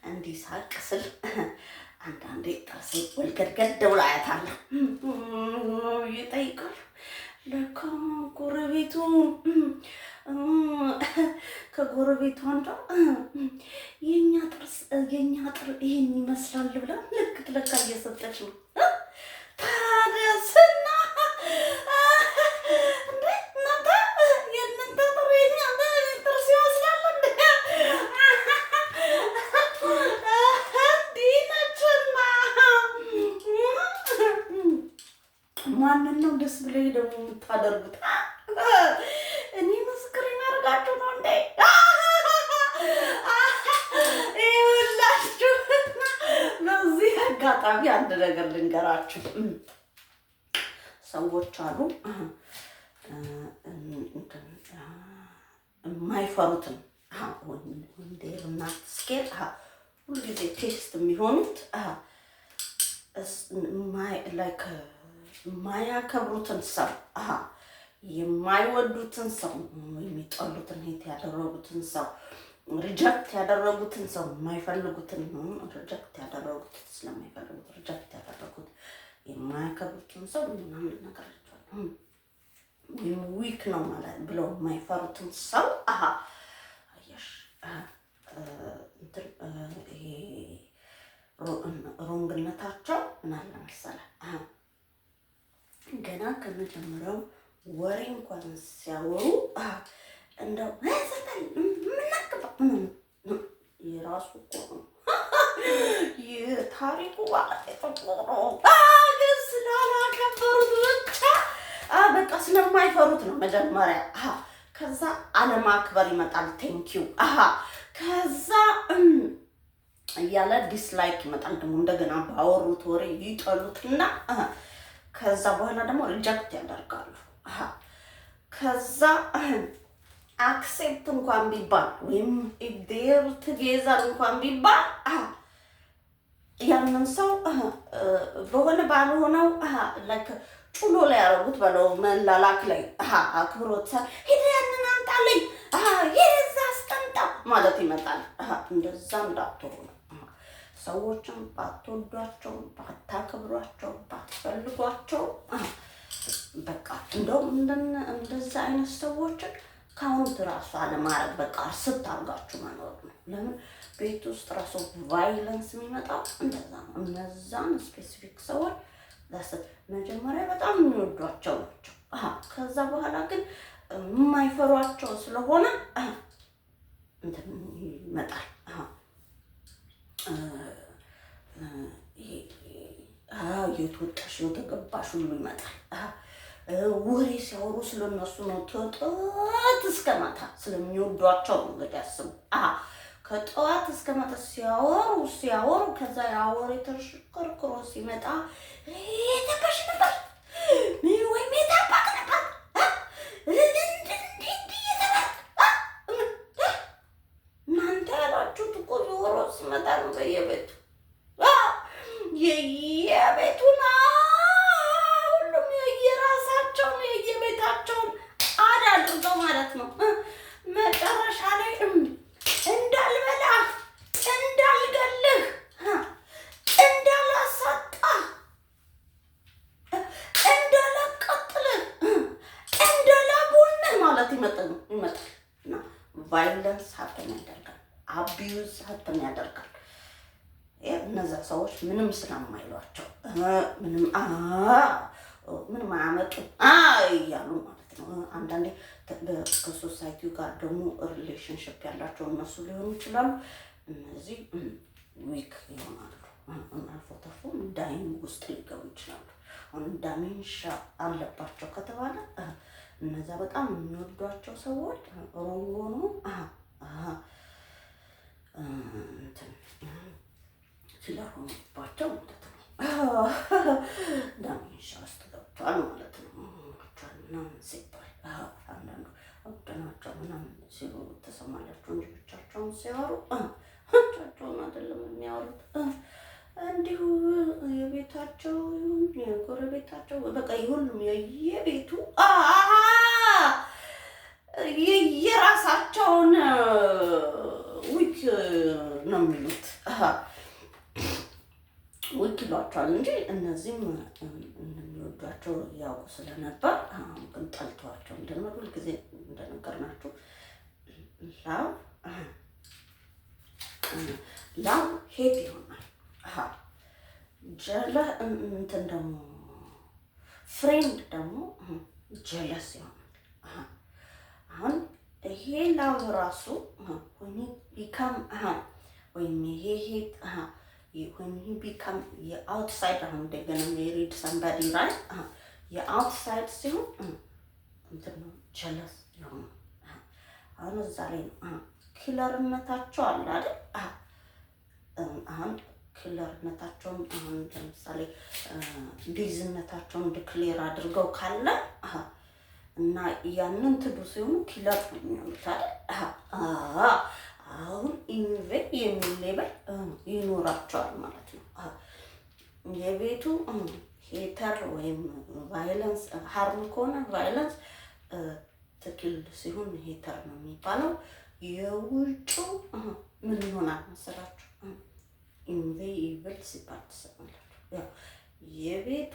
እንዲህ ሳቅ ስል አንዳንዴ ጥርሴ ወልገድገድ ብሎ አያታለሁ። ይጠይቃሉ። ለካ ጎረቤቱ ከጎረቤቱ አንዷ የኛ ጥርስ የኛ ጥር ይሄን ይመስላል ብላ ምልክት ለካ እየሰጠች ነው። ታዲያስና እንዴ እናንተ የእናንተ ጥር የኛ ጥርስ ይመስላል እንዴ? እንዲህ ነችና ማንን ነው ደስ ብለህ ደግሞ የምታደርጉት? እኔ ምስክር የሚያደርጋችሁ ነው እንዴ? ይኸውላችሁ፣ በዚህ አጋጣሚ አንድ ነገር ልንገራችሁ። ሰዎች አሉ የማይፈሩትን they're not scared፣ ሁልጊዜ test የሚሆኑት like የማያከብሩትን ሰው፣ የማይወዱትን ሰው፣ የሚጠሉትን፣ hate ያደረጉትን ሰው፣ reject ያደረጉትን ሰው፣ የማይፈልጉትን፣ reject ያደረጉትን፣ ስለማይፈልጉት reject ያደረጉት የማያከብሩትን ሰው ምናምን ነገራቸዋል ወይም weak ነው ማለት ብለው የማይፈሩትን ሰው አየሽ ይሄ wrong ነታቸው ምን አለ መሰለህ፣ ገና ከመጀመሪያው ወሬ እንኳን ሲያወሩ እንደው ምናገባ የራሱ እኮ ነው የታሪኩ ባለቤት እኮ ነው። ግን ስላላከበሩት ብቻ በቃ ስለማይፈሩት ነው መጀመሪያ። ከዛ አለማክበር ይመጣል። Thank you። ከዛ እያለ dislike ይመጣል። ደግሞ እንደገና ባወሩት ወሬ ይጠሉትና ከዛ በኋላ ደግሞ reject ያደርጋሉ። ከዛ accept እንኳን ቢባል ወይም they're together እንኳን ቢባል ያንን ሰው በሆነ ባልሆነው like ጩሎ ላይ ያደረጉት በለው መላላክ ላይ አክብሮት ሄደ ያንን አምጣልኝ ሄደ እዛ አስቀምጠው ማለት ይመጣል። እንደዛ እንዳትሆኑ፣ ሰዎችን ባትወዷቸው፣ ባታከብሯቸው፣ ባትፈልጓቸው በቃ እንደውም እንደዛ አይነት ሰዎችን count ራሱ አለማድረግ፣ በቃ ስታርጋችሁ መኖር ነው። ለምን ቤት ውስጥ ራሱ violence የሚመጣው እንደዛ ነው። እነዛን specific ሰዎች መጀመሪያ በጣም የሚወዷቸው ናቸው። ከዛ በኋላ ግን የማይፈሯቸው ስለሆነ እንትን ይመጣል። የት ወጣሽ የት ገባሽ ሁሉ ይመጣል። ወሬ ሲያወሩ ስለነሱ ነው። ከጠዋት እስከ ማታ ስለሚወዷቸው ነው። እንግዲህ አስቡ። ከጠዋት እስከ ማታ ሲያወሩ ሲያወሩ ከዛ ያ ወሬ ተሽከርክሮ ሲመጣ የተባሽ ነበር ወይም የታባክ ነበር እናንተ ያላችሁት እኮ ዞሮ ሲመጣ ነው በየቤቱ የየቤቱን ሁሉም የየራሳቸውን የየቤታቸውን add አድርገው ማለት ነው። መጨረሻ ላይ እንዳልበላህ፣ እንዳልገልህ፣ እንዳላሳጣህ፣ እንዳላቃጥልህ፣ እንዳላቦንህ ማለት ይመጣል እና violence happen ያደርጋል። Abuse happen ያደርጋል። እነዛ ሰዎች ምንም ስለማይሏቸው ምንም ምንም አያመጡ እያሉ ማለት ነው። አንዳንዴ ከ society ው ጋር ደግሞ relationship ያላቸው እነሱ ሊሆኑ ይችላሉ። እነዚህ weak ይሆናሉ። አልፎ ተርፎም dying ውስጥ ሊገቡ ይችላሉ። አሁን dementia አለባቸው ከተባለ እነዛ በጣም የሚወዷቸው ሰዎች wrong ሆኖ እንትን ስለሆኑባቸው ማለት ነው። Dementia ውስጥ ገብቷል ማለት ነው። ምናምን ሲባል አንዳንዱ እብድ ናቸው ምናምን ሲሉ ትሰማላችሁ እንጂ ብቻቸውን ሲያወሩ ብቻቸውን አይደለም የሚያወሩት። እንዲሁ የቤታቸው ይሁን የጎረቤታቸው በቃ ሁሉም የየቤቱ የየራሳቸውን weak ነው የሚሉት። Weak ይሏቸዋል እንጂ እነዚህም እንደሚወዷቸው ያውቁ ስለነበር አሁን ግን ጠልተዋቸው እንደነበር ሁልጊዜ እንደነገርናችሁ love hate ይሆናል። Jealous እንትን ደግሞ friend ደግሞ jealous ይሆናል። አሁን ይሄ love ራሱ when become ወይም ይሄ hate when become የ outside፣ አሁን እንደገና married somebody, right? የ outside ሲሆን እንትን ነው፣ jealous ይሆናል። አሁን እዛ ላይ ነው killer ነታቸው አለ አይደል? አሁን killer ነታቸውን፣ አሁን ለምሳሌ death ነታቸውን declare አድርገው ካለ እና ያንን ትዱ ሲሆኑ killer ነው የሚሆኑት አይደል? አሁን envy የሚል label ይኖራቸዋል ማለት ነው። የቤቱ hater ወይም violence harm ከሆነ violence to kill ሲሆን hater ነው የሚባለው። የውጩ ምን ይሆናል መሰላችሁ? Envy evil ሲባል ትሰማላችሁ። ያው የቤቱ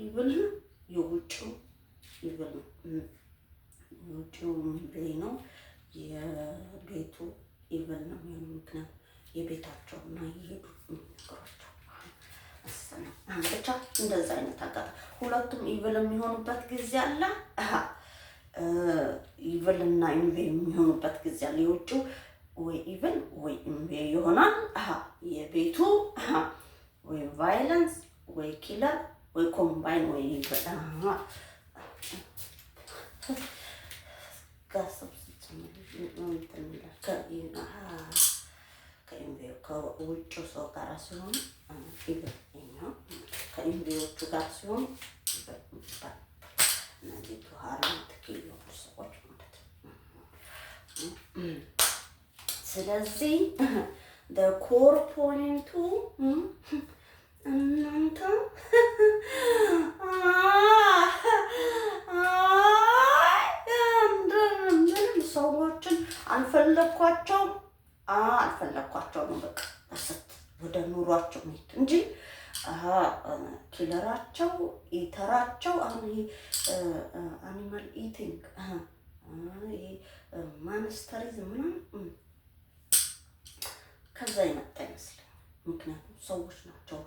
evil ነው፣ የውጭው evil ነው። የውጭው envy ነው፣ የቤቱ evil ነው የሚሆነው። ምክንያቱም የቤታቸው እና የሄዱ የሚነግሯቸው ብቻ እንደዛ አይነት አጋጣሚ ሁለቱም evil የሚሆኑበት ጊዜ አለ። Evil እና envy የሚሆኑበት ጊዜ አለ። የውጭው ወይ evil ወይ envy ይሆናል። የቤቱ ወይ violence ወይ killer ወይ combine ወይ evil ጋሰብ ከ envy ከውጭው ሰው ጋር ሲሆን evil የሚሆን፣ ከ envy ዎቹ ጋር ሲሆን evil ይባላል። እነዚህ to harm, to kill የሆኑ ሰዎች ማለት ነው። ስለዚህ core point ኡ እናንተ ምንም ሰዎችን አልፈለግኳቸውም አልፈለግኳቸውም ነው፣ በቃ ስት ወደ ኑሯቸው መሄድ እንጂ killer ኣቸው eater ኣቸው አሁን ይሄ animal eating፣ ይሄ monsterism ምናምን ከዛ የመጣ ይመስለኛል። ምክንያቱም ሰዎች ናቸው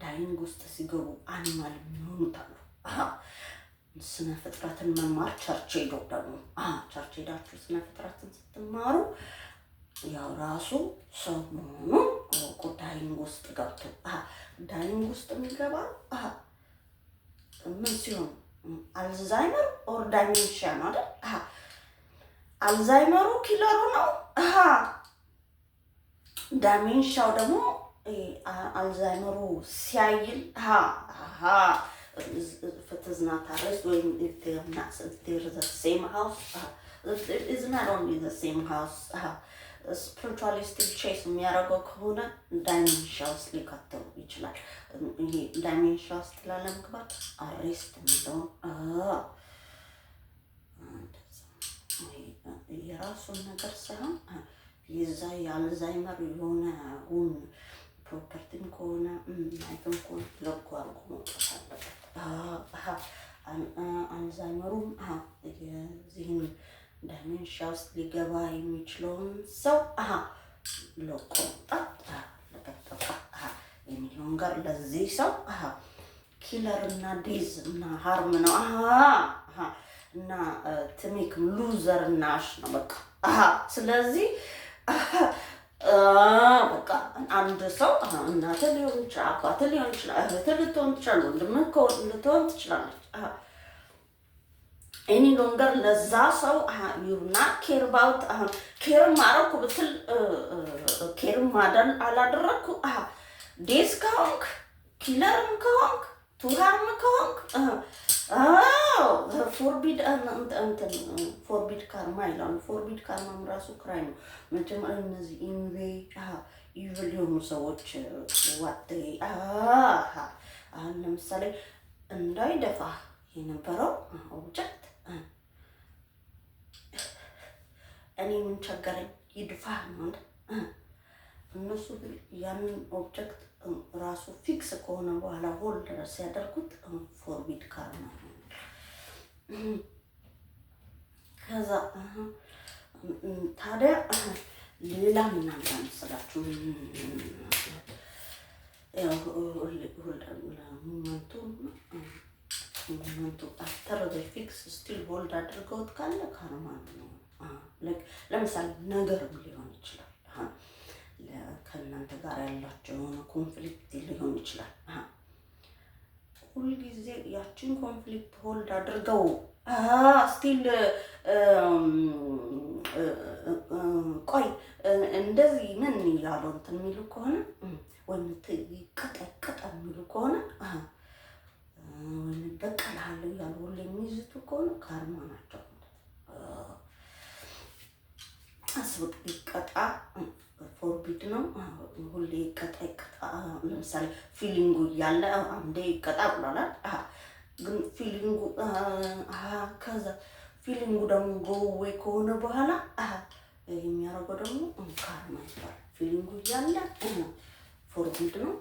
dying ውስጥ ሲገቡ animal የሚሆኑት አሉ። ስነ ፍጥረትን መማር church ሄዶ ደግሞ church ሄዳችሁ ስነ ፍጥረትን ስትማሩ ያው ራሱ ሰው መሆኑን እወቁ። Dying ውስጥ ገብቶ፣ dying ውስጥ የሚገባ ምን ሲሆን Alzheimer or dementia ነው አይደል? Alzheimer ኡ killer ኡ ነው። Dementia ው ደግሞ Alzheimer ኡ ሲያይል if it is not arrest ወይም if they are not, if they're the same house, if it is not only the same house, spiritually still chase የሚያደርገው ከሆነ dementia ውስጥ ሊከተው ይችላል። ይሄ dementia ውስጥ ላለመግባት arrest የሚለውን የራሱን ነገር ሳይሆን የዛ የ Alzheimer የሆነውን property ም ከሆነ life ም ከሆነ ለጎ አድርጎ መውጣት አለበት። Alzheimer ኡም የዚህን dementia ውስጥ ሊገባ የሚችለውን ሰው ለቆ መውጣት አለበት። በቃ የሚለውን ጋር ለዚህ ሰው killer እና death እና harm ነው እና to make loser እና ash ነው በቃ። ስለዚህ በቃ አንድ ሰው እናትህ ሊሆን ይችላል፣ አባትህ ሊሆን ይችላል፣ እህትህ ልትሆን ትችላል፣ ወንድምህ ልትሆን ትችላለች። Any longer ለዛ ሰው you not care about፣ care ም አረኩ ብትል care ም አላደረግኩ፣ death ከሆንክ፣ killer ም ከሆንክ፣ to harm ከሆንክ forbid እንትን forbid karma ይላሉ። Forbid karma ም ራሱ crime ነው። መጀመሪያ እነዚህ envy evil የሆኑ ሰዎች what አሁን ለምሳሌ እንዳይደፋ የነበረው object እኔ ምን ቸገረኝ ይድፋ ነው። እና እነሱ ግን ያንን object ራሱ fix ከሆነ በኋላ hold ሲያደርጉት forbid karma ነው። ከዛ ታዲያ ሌላ ምን አለ መሰላችሁ? ያው moment ኡ after fix still hold አድርገውት ካለ karma ነው። ለምሳሌ ነገርም ሊሆን ይችላል። ከእናንተ ጋር ያላቸው የሆነ conflict ሊሆን ይችላል። ሁልጊዜ ያችን conflict hold አድርገው still ቆይ እንደዚህ ምን እያሉ እንትን የሚሉ ከሆነ፣ ወይም ይቀጣ ይቀጣ የሚሉ ከሆነ፣ ወይም በቀልሃለሁ እያሉ ሁሌ የሚይዝቱ ከሆነ karma ናቸው። አስቡት፣ ይቀጣ forbid ነው። ሁሌ ይቀጣ ይቀጣ። ለምሳሌ feeling ኡ እያለ አንዴ ይቀጣ ብሏል። ግን feeling ኡ ከዛ feeling ኡ ደግሞ go away ከሆነ በኋላ የሚያደርገው ደግሞ karma ይባላል። Feeling ኡ እያለ forbid ነው።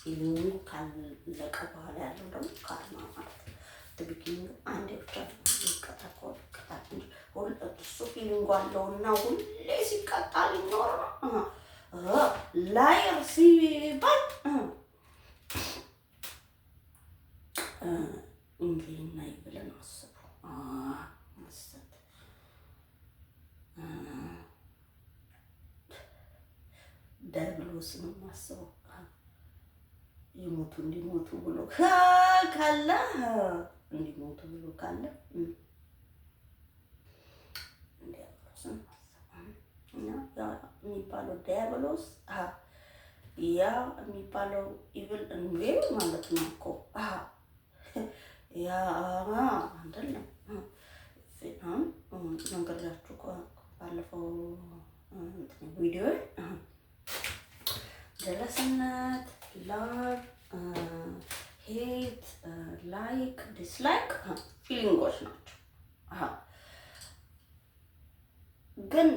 Feeling ኡ ካለቀ በኋላ ያለው ደግሞ karma ማለት ነው። Beginning አንዴ ብቻ ይቀጣ ከሆነ ይቀጣ እንጂ እሱ feeling ኡ አለውና ሁሌ ሲቀጣ ሊኖር ነው። Liar ሲባል envy እና evil ን አስቡ። መስጠት ዲያብሎስንም አስበው፣ ይሞቱ እንዲሞቱ ብሎ ካለ፣ እንዲሞቱ ብሎ ካለ ዲያብሎስን የሚባለው ዲያብሎስ፣ ያ የሚባለው evil እንዴ ማለት ነው እኮ፣ ያ አይደለም። አሁን ነገርያችሁ ባለፈው ቪዲዮ jealous ነት፣ love፣ hate፣ like፣ dislike feeling ኦች ናቸው። ግን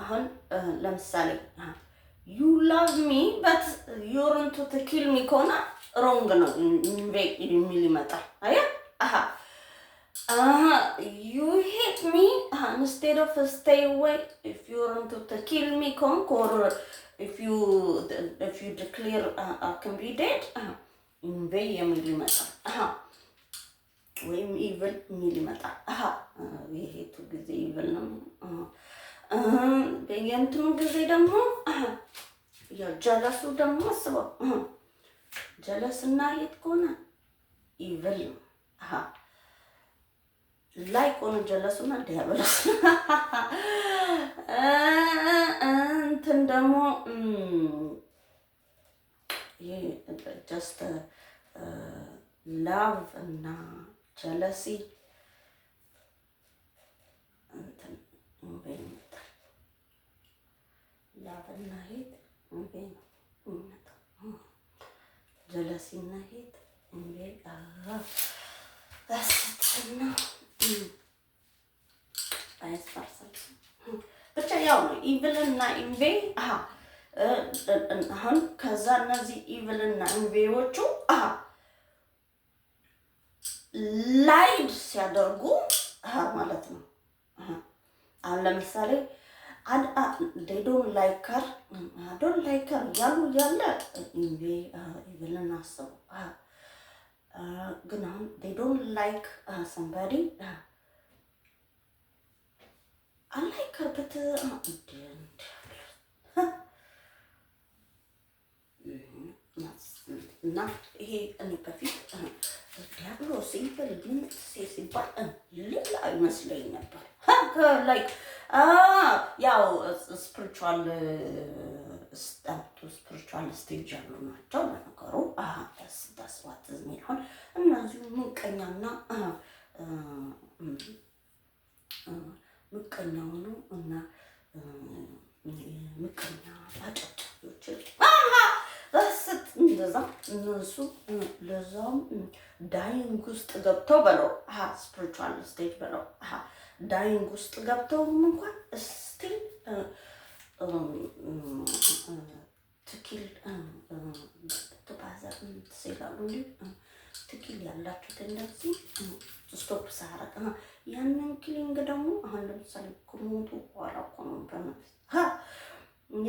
አሁን ለምሳሌ you love me but you're into to kill me ከሆነ wrong ነው፣ የሚል ይመጣል። አያ አሀ you hate me, instead of stay away, if you're into to kill me ከሆንክ or if you declare I can be dead፣ envy የሚል ይመጣል ወይም evil የሚል ይመጣል። የ hate ኡ ጊዜ evil ነው። የእንትኑ ጊዜ ደግሞ jealous ኡ ደግሞ አስበው፣ jealous እና hate ከሆነ evil ነው። Like ሆነ jealous ኡና ዲያብሎስ፣ እንትን ደግሞ just love እና jealousy እንትን envy ይመጣል። Love እና hate envy ነው የሚመጣው። Jealousy እና hate envy እና vice versa ብቻ ያው ነው። Evil እና envy አሁን ከዛ እነዚህ evil እና envy ዎቹ lied ሲያደርጉ ማለት ነው። አሁን ለምሳሌ don't like her, don't like her እያሉ እያለ envy evil ን አስቡ። ግን አሁን don't like somebody, I like her but እና ይሄ እኔ በፊት ዲያብሎስ evil ምን ሲባል ሌላ ይመስለኝ ነበር። Like ያው spiritual stage ያሉ ናቸው ለነገሩ። That's what የሚሆን እነዚሁ ምቀኛና ምቀኛ ሆኑ እና ምቀኛ አጨብጫቢዎች ስት እንደዛ እነሱ ለዛውም dying ውስጥ ገብተው በለው፣ spiritual stage በለው፣ dying ውስጥ ገብተውም እንኳን still To kill, to bother ይላሉ እንጂ to kill ያላቸው tendency stop ሳረግ ያንን killing ደግሞ አሁን ለምሳሌ ከሞቱ በኋላ እኮ ነው በነፍስ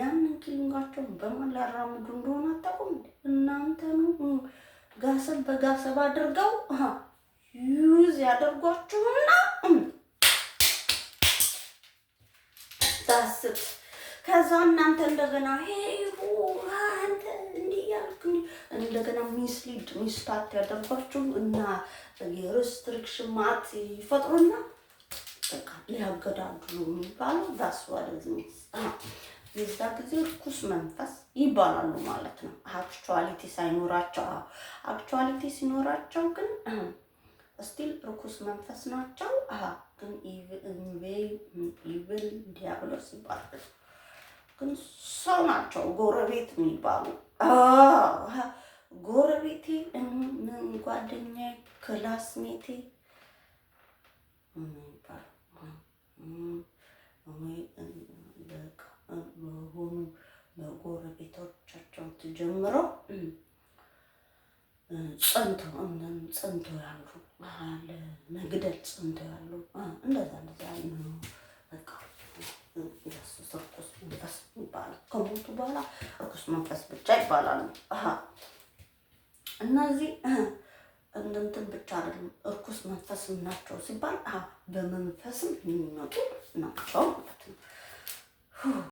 ያንን killing ኣቸውን በማን ሊያራምዱ እንደሆነ አታውቁም እንዴ? እናንተ ነው gossip በ gossip አድርገው use ያደርጓችሁና that's it። ከዛ እናንተ እንደገና hey አንተ እንዲህ እያልክ እንደገና mislead misstart ያደርጓችሁ እና የ restriction ማት ይፈጥሩና በቃ ሊያገዳድሉ የሚባለው that's what it means። የዛ ጊዜ እርኩስ መንፈስ ይባላሉ ማለት ነው። Actuality ሳይኖራቸው፣ actuality ሲኖራቸው ግን still ርኩስ መንፈስ ናቸው። ግን evil ዲያብሎስ ይባላሉ። ግን ሰው ናቸው። ጎረቤት የሚባሉ ጎረቤቴ፣ ጓደኛዬ፣ classmate ኤ የሚባሉ በሆኑ በጎረቤቶቻቸው ተጀምረው ጸንቶ ጸንቶ ያሉ፣ ለመግደል ጸንቶ ያሉ እንደዛ እንደዛ ነው። በቃ እሱ ርኩስ መንፈስ ይባላል። ከሞቱ በኋላ ርኩስ መንፈስ ብቻ ይባላሉ። እነዚህ እንትን ብቻ አይደለም፣ እርኩስ መንፈስም ናቸው ሲባል በመንፈስም የሚመጡ ናቸው ማለት ነው።